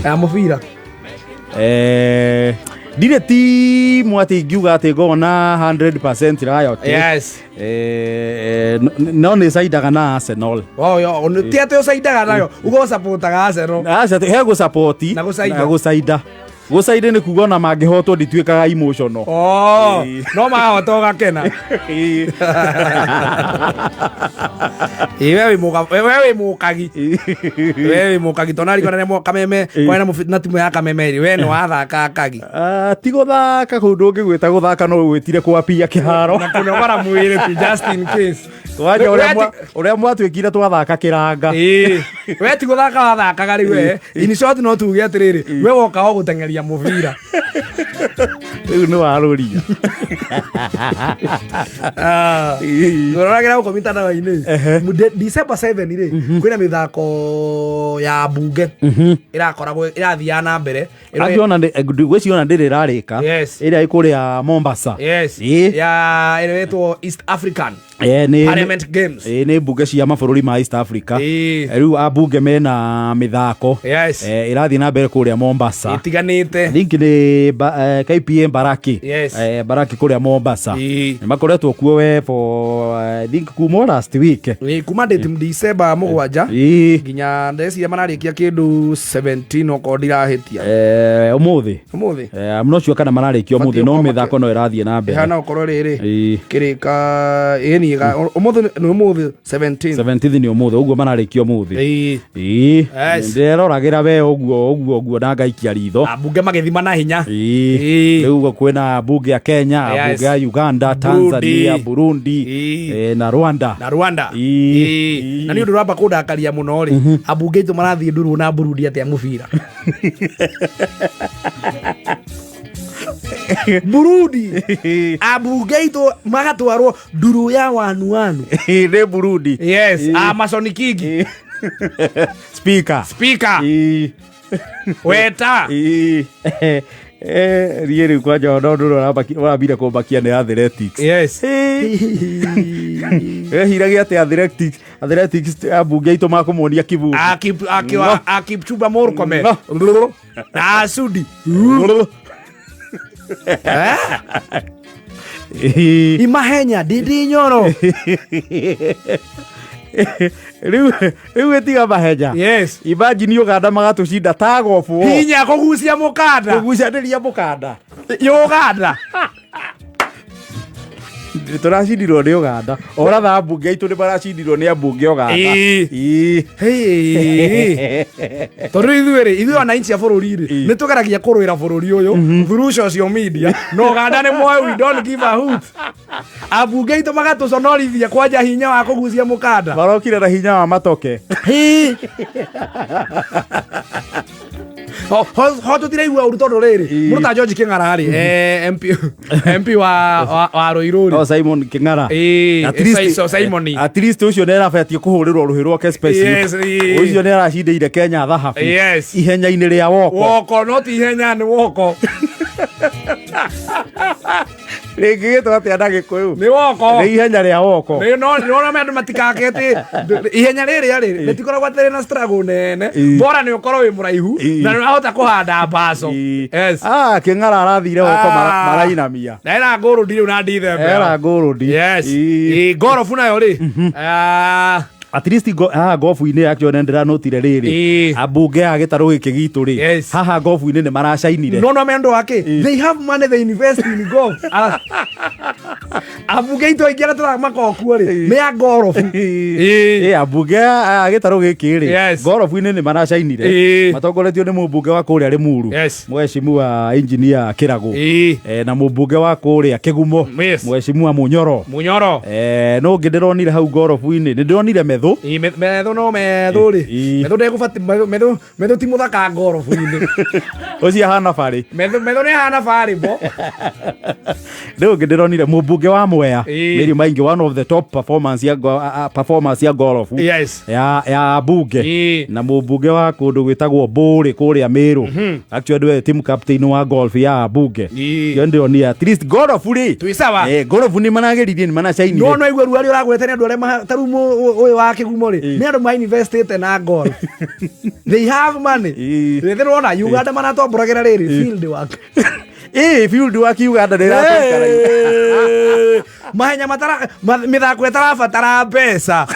Ya mũbira. Ndirĩ timu atĩ ingiuga atĩ ngoragwo na 100% loyalty. No nĩ caindaga na Arsenal. Oh, yo, ti atĩ ũcaindaga nayo, uga ũcapotaga Arsenal. Aca he gũcapoti Na gũcainda. na gũcainda. Gũcainda nĩ kuga ona mangĩhotwo ndituĩkaga emotional. Oh, Ĩĩ. no mahota ũgakena. Ĩĩ, we wĩ mũkagi. We wĩ mũkagi tondũ narikona nĩ Kameme, kwarĩ na timu ya Kameme rĩ, we nĩ wathaka kagi. Ah, ti gũthaka kũu ndũngĩgwĩta gũthaka no wĩtire kwapia kĩharo. Na kũnogora mwĩrĩ tu just in case. Wanja We ũrĩa ũrĩa mwatuĩkire twathaka kĩranga. Ĩĩ. We ti gũthaka wathakaga rĩu we. In short no tuge atĩrĩrĩ, we woka o gũteng'eria mũbira. Rĩu nĩ warũria. Ah. Ngoragĩra gũkũ mitandao-inĩ. December 7 rĩ, kwĩna mĩthako ya mbunge ĩrakoragwo ĩrathiaga na mbere. Angĩona ngwĩciria ona ndĩrĩ ĩrarĩka. Ĩrĩa ĩkũrĩa Mombasa. Yes. Ya ĩrĩa ĩtwo East African Parliament Games. Nĩ mbunge cia mabũrũri ma East Africa. Rĩu ambunge mena mĩthako. Ĩrathiĩ na mbere kũrĩa Mombasa. Ĩtiganĩte. I think nĩ KPA Mbaraki. Mbaraki kũrĩa Mombasa. Nĩ makoretwo kuo we for I think kuma last week. Ĩĩ, kuma date December 7 nginya ndeciria mararĩkia kĩndũ 17 okorwo ndirahĩtia. Ũmũthĩ. Ũmũthĩ? I'm not sure kana mararĩkia ũmũthĩ, Batiĩ no gũkorwo mĩthako no ĩrathiĩ na mbere. Ĩhana gũkorwo rĩrĩ kĩrĩka ĩni ũmũthĩ nĩ ũmũthĩ 17. 17 nĩ ũmũthĩ, ũguo mararĩkia ũmũthĩ. Ĩĩ. Yes. Ndĩreroragĩra we ũguo ũguo ũguo na ngaikia ritho. Ambunge magĩthima na hinya. Rĩu kwĩna mbunge ya Kenya, ambunge ya Uganda, Burundi. Tanzania, Burundi, na Rwanda. Na Rwanda. Na nĩ ũndũ ũramba kũndakaria mũno rĩ, ambunge aitũ marathiĩ ndurũ na Burundi atĩa mũbira. Burundi ambunge aitũ magatwarwo nduru ya wanu wanu. Nĩ Burundi. Yes, Amason Kingi. Speaker. Speaker. Weta. Niĩ rĩu kwanja ona ũndũ ũrĩa ũrambire kũmbakia nĩ athletics. Ehiragia atĩ athletics ambunge aitũ makũmuonia kiburi. Akipchumba Murkomen. No. Na Asudi. Imahenya Ndindi Nyoro. Rĩu ĩtiga mahenya. Imagine Uganda magatũcinda ta gobu. Hinya kũgucia mũkanda. Kũgucanĩria mũkanda. Uganda. Tũracindirwo nĩ Uganda. Oratha ambunge aitũ nĩ maracindirwo nĩ ambunge Uganda. Hey. Tondũ ithuĩ rĩ, ithuĩ wananchi a bũrũri rĩ, nĩ tũgeragia kũrũĩra bũrũri ũyũ through social media, no Uganda nĩ moĩ we don't give a hoot. Ambunge aitũ magatũconorithia kwanja hinya wa kũgucia mũkanda. Marokire na hinya wa matoke. Ho tũtiraigua ũru tondũ rĩrĩ, mũndũ ta George Kĩng'ara rĩ, MP, MP wa Ruiru rĩ. Oh, Simon Kĩng'ara. At Simon. At least ũcio nĩ arabatie kũhũrĩrwo rũhĩ rwake special. Yes, ĩĩ. Ũcio nĩ aracindĩire Kenya thahabu. Ihenya-inĩ rĩa woko. Woko, no ti ihenya, nĩ woko. Rĩngĩgĩtwo atĩa na Gĩkũyũ? Nĩ woko. Nĩ ihenya rĩa woko. Nĩ no no no andũ matikake atĩ ihenya rĩrĩa rĩ rĩtikoragwo atĩ rĩna struggle nene. Bora nĩ ũkorwo wĩ mũraihu na nĩ ũrahota kũhanda mbaco. Yes. Ah, Kĩng'ara arathire woko marainamia. Na ena ngũrũndi rĩu na ndithembe. Era ngũrũndi. Yes. Ĩĩ, ngorobu nayo rĩ. At least haha ngobu-inĩ actually nĩ ndĩranotire rĩrĩ. Ambunge a gĩtarũ gĩkĩ gitũ rĩ. Haha ngobu-inĩ nĩ maracainire. No no mendo wake. They have money, they invest in golf. Ambunge aitũ aingĩ arĩa tũramakorwo kuo rĩ, nĩ a ngorobu. Ambunge a gĩtarũ gĩkĩ rĩ, ngorobu-inĩ nĩ maracainire. Matongoretio nĩ mũmbunge wa kũrĩa Limuru. Mheshimiwa Engineer Kĩragũ. Na mũmbunge wa kũrĩa Kĩgumo. Mheshimiwa Munyoro. Munyoro. No ũngĩ ndĩronire hau ngorobu-inĩ, nĩ ndĩronire Methu. Ĩĩ, Methu no Methu rĩ. Methu ndegũbati, Methu, Methu ti mũthaka ngorobu-inĩ. Ũcio ahana barĩ. Methu nĩ ahana barĩ bo. Rĩu ũngĩ ndĩronire mũmbunge wa Mwea. Mary Maingi, one of the top performance ya performance ya ngorobu. Ya mbunge. Na mũmbunge wa kũndũ gwĩtagwo Mbũrĩ kũrĩa Meru. Actually nĩwe team captain wa golf ya mbunge. Ĩyo ndĩronire at least ngorobu rĩ. Twĩ sawa. Ngorobu nĩ marageririe, nĩ maracainire. No no igua ruarĩ ũragwete nĩ andũ arĩa ta rĩu ũyũ wa kĩgumo rĩ, nĩ andũ mainvestĩte na golf, they have money. Rĩthĩ rwona Uganda maratomboragĩra rĩrĩ field work. Ĩ, field work Uganda nĩ ĩratũikara. Mahenya matara mĩthako ĩtarabatara mbeca.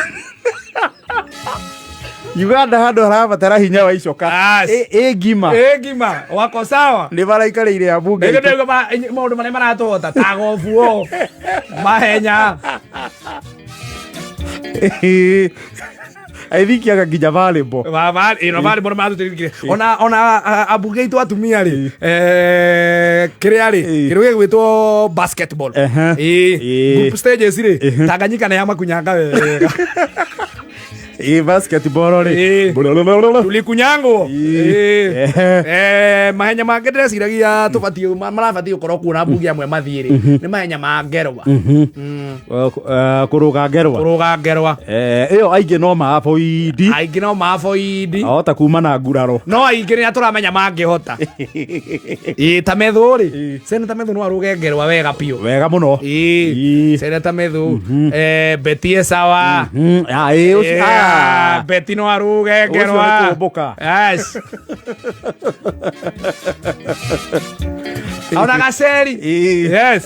Uganda handũ harabatara hinya wa icoka. As. Ĩ ngima. Ĩ ngima wako sawa. Nĩ baraikarĩire ambunge. Nĩkĩo ndĩrauga maũndũ marĩa maratũhota ta gobu o mahenya. I think aga nginya volleyball. Ĩno volleyball matũteithire ona ambunge aitũ atumia rĩ, kĩrĩa rĩ, kĩndũ gĩgwĩtwo basketball. Ĩ, group stages rĩ, Tanganyika nĩ yamakunyanga wega. Ĩ, basketball rĩ. Tulikunyangwo. Mahenya mangĩ ndĩreciragia tũbatiĩ marabatiĩ gũkorwo kuo na mbunge amwe mathiĩ rĩ, nĩ mahenya ma ngerwa. Kũrũga ngerwa. Kũrũga ngerwa. Ĩyo aingĩ no maavoidi. Aingĩ no maavoidi. Ahota kuma na nguraro. No aingĩ nĩ tũramenya mangĩhota. Ĩ, ta Methu rĩ, Senator Methu no arũge ngerwa wega biũ. Wega mũno. Ĩ, Senator Methu, Betty Esawa. Ah, ĩ, ũcio. Betty no aruge Ũcio ngerwa. nĩ kũmbũka. Yes. Ona Gaceri. Yes.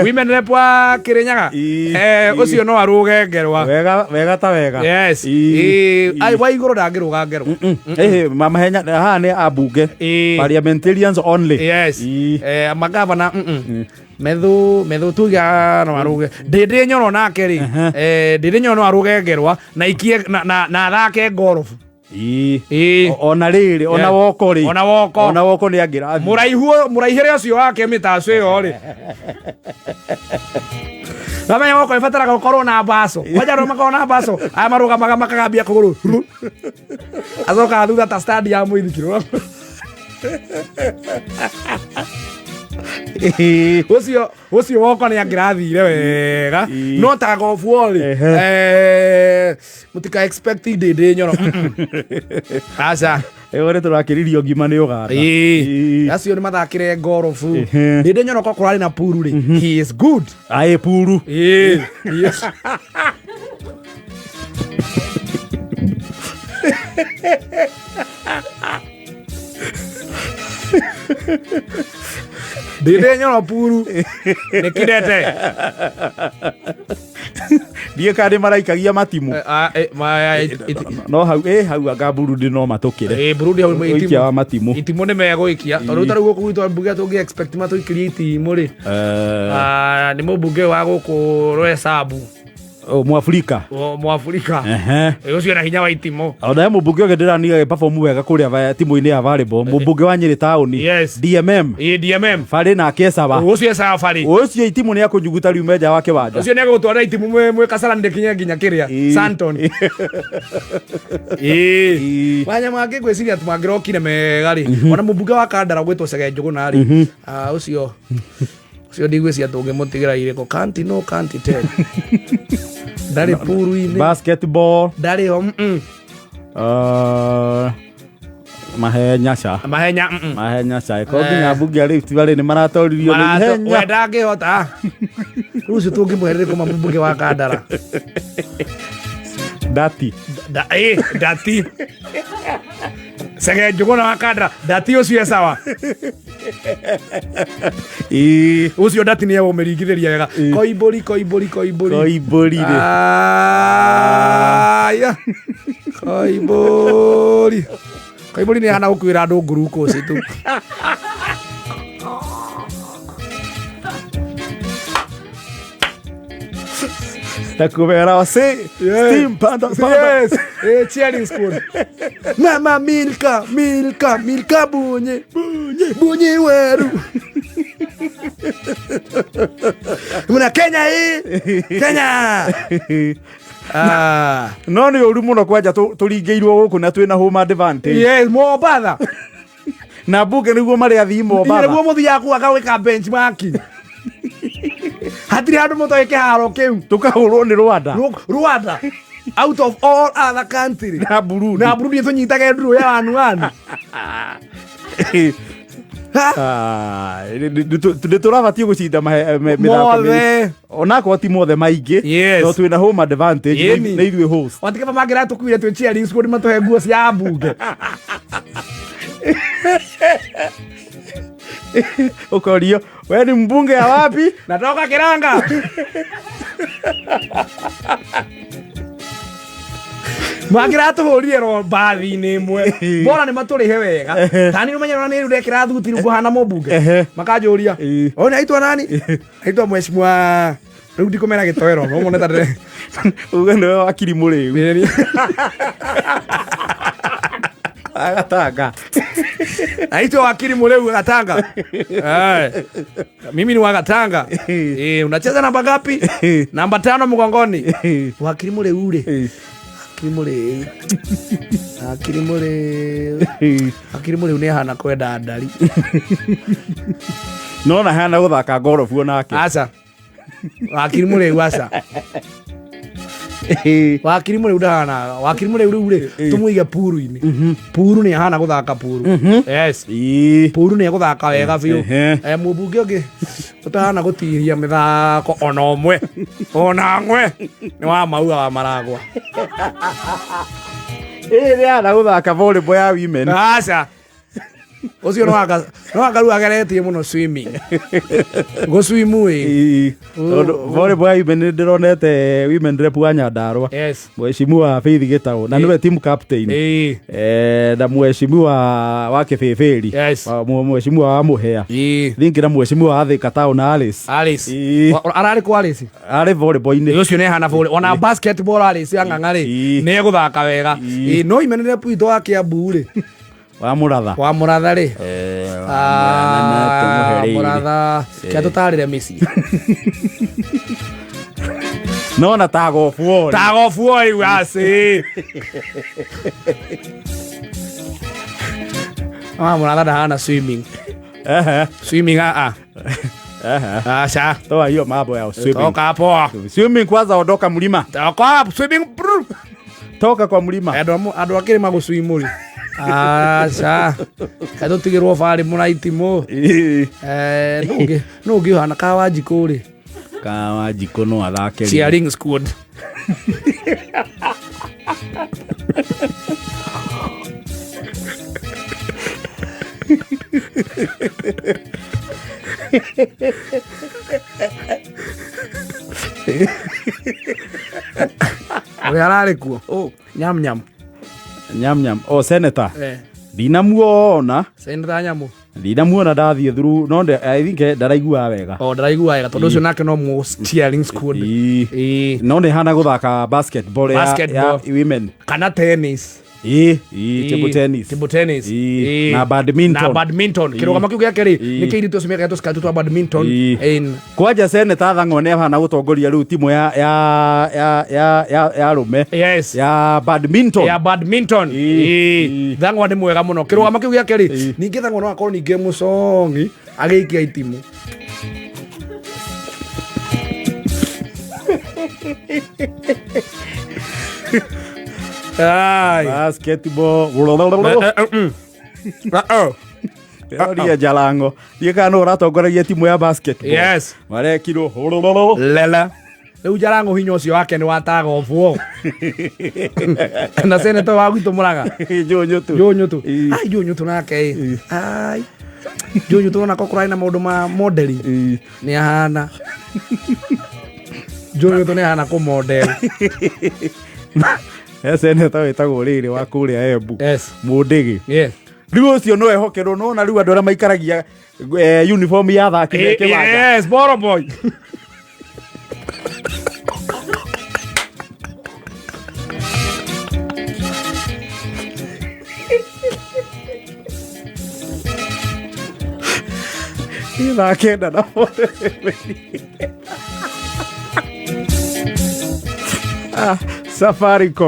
Women rep wa Kirinyaga. Ũcio no aruge ngerwa. Wega wega ta wega. Yes. Ai, wa igũrũ ndangĩrũga ngerwa. Mahenya haha nĩ ambunge. Parliamentarians only. Yes. Magavana. Methu tuga no aruge. Ndĩndĩ Nyoro nake rĩ. Ndĩndĩ Nyoro no aruge ngerwa na ikie na athake golf. Ona rĩrĩ, ona woko rĩ. Ona woko. Ona woko nĩ angĩrathiĩ. Mũraihu, mũraihĩre ũcio wake mĩtaco ĩyo rĩ. Ramenya woko ĩbataraga gũkorwo na mbaco. Kwanja andũ makorwo na mbaco, aya marũgamaga makagambia kũgũrũ. Acokaga thutha ta stand ya mũithikiri. Ũcio woko nĩ angĩrathire wega. No ta gobu rĩ, mũtika expect Ndĩndĩ Nyoro. Aca. Ĩyo nĩ tũrakĩririo ngima nĩ Ũganda. Acio nĩ mathakĩre ngorobu. Ndĩndĩ Nyoro ko kũrarĩ na puru rĩ, he is good. Aĩ, puru. Yes. Ndĩndĩ Nyoro puru nĩ kidete. Ndiĩ kana nĩ maraikagia matimũ. No hau, hau anga Burundi no matũkĩre. Burundi hau Ũikia itimũ. wa matimũ. Itimũ nĩ megũikia. Tondũ ta rĩu gũkũ gwitũ mbunge tũngĩ expect matũikĩrie itimũ rĩ. Nĩ mũmbunge wa gũkũ Roysambu. Oh, Mwafrika. Mwafrika. Ũcio na hinya wa itimũ. Ona he mũmbunge ũngĩ ndĩraniga perform wega kũrĩa timũ-inĩ ya volleyball. Mũmbunge wa Nyĩrĩ taũni. Yes. DMM. Ĩ, DMM. Barĩ nake Esawa. Ũcio Esawa barĩ. Ũcio itimũ nĩ akũnyuguta riume nja wa kĩwanja. Ũcio nĩ agũgũtwarĩra itimũ mwĩ Kasarani rĩkinye nginya kĩrĩa. Santon. Wanya mangĩ ngwĩciria atĩ mangĩrokire mega rĩ. Ona mũmbunge wa Kandara gwĩtwo Chege Njũgũna rĩ. Ũcio ndigwĩciria tũngĩmũtigĩra irĩkũ. Kanti no kanti tell. Ndarĩ puru-inĩ. Basketball. Ndarĩ ho. Mahenya ca. Mahenya. Mahenya ca. Ko nginya mbunge a Rift Valley nĩ maratoririo nĩ ihenya. We ndangĩhota. Rĩu ũcio tũngĩmũhe rĩrĩkũ mbunge wa Kandara? Ndati. Ndati. Chege Njũgũna wa Kandara. Ndati ũcio e sawa. Ũcio ndati nĩ egũmĩringithĩria wega. Koimbũri, koimbũri, koimbũri. Koimbũri rĩ. Aya. Koimbũri. Koimbũri nĩ ahana gũkuĩra andũ ngurukũci tu. Takumera wase. Steam panda panda. Yes. Cheering squad. Mama Milka, Milka, Milka bunye, bunye, bunye weru. Muna Kenya hii. Kenya. No nĩ ũru mũno kwanja tũringĩirwo gũkũ na twĩna home advantage. Yes, Mombatha. Na mbunge nĩguo marĩ athii Mombatha. Nĩguo mũthiaga kuaga gwĩka benchmarking. Hatirĩ handũ mũtoĩ kĩharo kĩu. Tũkahũrwo nĩ Rwanda. Rwanda. Out of all other country. Na Burundi. Na Burundi tũnyitage ndurũ ya wanu wanu. Ha? Nĩ tũrabatiĩ gũcinda mĩthako mĩingĩ. Mothe. Onakorwo ti mothe maingĩ, Yes. no twĩna home advantage. Ĩni. Nĩ ithuĩ host. Watigaba mangĩratũkuire twĩ cheering squad matũhe nguo cia mbunge. Ũkorio we ni mbunge ya wapi? Natoka Kiranga. Mangĩratũhũrire ro mbathi-inĩ ĩmwe bora nĩ matũrĩhe wega. Tani ũmenye ona nĩ rĩu ndekĩra thuti rĩu ngũhana mũmbunge. Makanjũria, "Ũyũ nĩ aitwa nani?" Aitwa mheshimiwa, rĩu ndikũmera gĩtoero no mone ta Uge nĩwe wakiri mũrĩu agatanga. Naitwa wakili Mureu wa Gatanga. Eh. Mimi ni wa Gatanga. Eh, unacheza namba ngapi? Namba 5 mgongoni. Wakili Mureu rĩ. Wakili Mureu. Wakili Mureu. Wakili Mureu nĩ ahana kwenda ndari. No na hana gũthaka ngorobu onake. Aca. Wakili Mureu aca. Wakili Mureu ndahana. Wakili Mureu rĩu rĩ tũmũige puru-inĩ. Puru nĩ ahana gũthaka puru. Yes. Puru nĩ egũthaka wega biũ. Eh, mũmbunge ũngĩ ũtahana gũtihia mĩthako ona ũmwe ona ng'we nĩ wa maua wa maragwa. Ĩ nĩ hana gũthaka volleyball ya women. Aca, ũcio no anga rĩu ageretie mũno swimming gũswimu ĩ. Ĩĩ. Tondũ volleyball ya women nĩ ndĩronete women rep wa Nyandarua, mheshimiwa Faith Gĩtaũ, na nĩwe team captain. Eh, na mheshimiwa wa Kĩbĩbĩri, mheshimiwa wa Mũhĩa, think, na mheshimiwa wa Thika Town Alice. Alice. Ĩĩ. Ararĩ kũ Alice? Arĩ volleyball-inĩ. Ũcio nĩ ahana bũrĩ ona basketball. Alice ang'ang'a rĩ, nĩ egũthaka wega. Ĩĩ, no imenere witũ wa Kiambu rĩ, wa Mũratha. Wa Mũratha rĩ. Eh, Ah, tũmũhe rĩrĩ. Mũratha kĩa tũtarĩre mĩciĩ. No na tagobuori. Tagobuo rĩu aci. Ah, Mũratha ndahana swimming. Swimming ah ah. Aca. Toa hiyo mambo ya swimming. Toka hapo. Swimming kwanza, ondoka mlima. Toka hapo swimming brr. Toka kwa mlima. Andũ a kĩrĩma gũswimu rĩ. Aca. Kaĩ tũtigĩrwo barĩ mũraitimũ. Eh, nũ ũngĩ ũhana ka Wanjikũ rĩ? Kawanjikũ no athake rĩ. Cheering squad. Ũrĩa ararĩ kuo nyam nyam. Nyam nyam, o senator. Eh. Ndinamuona. Senator Nyamu. Ndinamuona ndathiĩ through no I think ndaraiguaga wega. O ndaraigua wega tondũ ũcio nake no mu cheering squad. Ĩĩ. Ĩĩ. No nĩ hana gũthaka basketball ya, Basketball. ya women. Kana tennis. Ĩĩ, ĩĩ, table tennis. Table tennis. Ĩĩ. Ĩĩ. Na badminton. Na badminton. Ĩĩ. Kĩrũgamo kĩu gĩake rĩ, Ĩĩ. nĩ kĩirĩtu ũcio mekagĩra tũskati twa badminton. Ĩĩ. Ĩĩ. Kwanja senator Thang'wa nĩ ahana gũtongoria rĩu timu ya ya ya ya ya ya rũme ya badminton. Ya badminton. Ĩĩ. Ĩĩ. Ĩĩ. Thang'wa nĩ mwega mũno kĩrũgamo kĩu gĩake rĩ. Ĩĩ. Ningĩ Thang'wa no akorwo ningĩ mũcongi agĩikia itimũ. Ai. Basketball. Eh, eh. Ndĩroria Jalango ndiĩ kana nũ ũratongoragia timu ya basketball. Yes. Marekirwo. Lela rĩu Jarango hinya ũcio wake nĩ wataga obuo na senator wa gwitũ Mũraga. Njũnyũtu. Njũnyũtu. Ĩĩ. Ai, Njũnyũtu nake ĩ. Ai, Njũnyũtu ona korwo kũrarĩ na maũndũ ma modeling, nĩ ahana Njũnyũtu nĩ ahana kũmodel. He senator wĩtagwo rĩrĩ wa kũrĩa Embu, Mũndĩgĩ. Rĩu ũcio no ehokerwo nona rĩu andũ arĩa maikaragia uniform ya athaki me kĩwanja. Yes, boro boy. Thaa 9 na 47. Ah, Safaricom.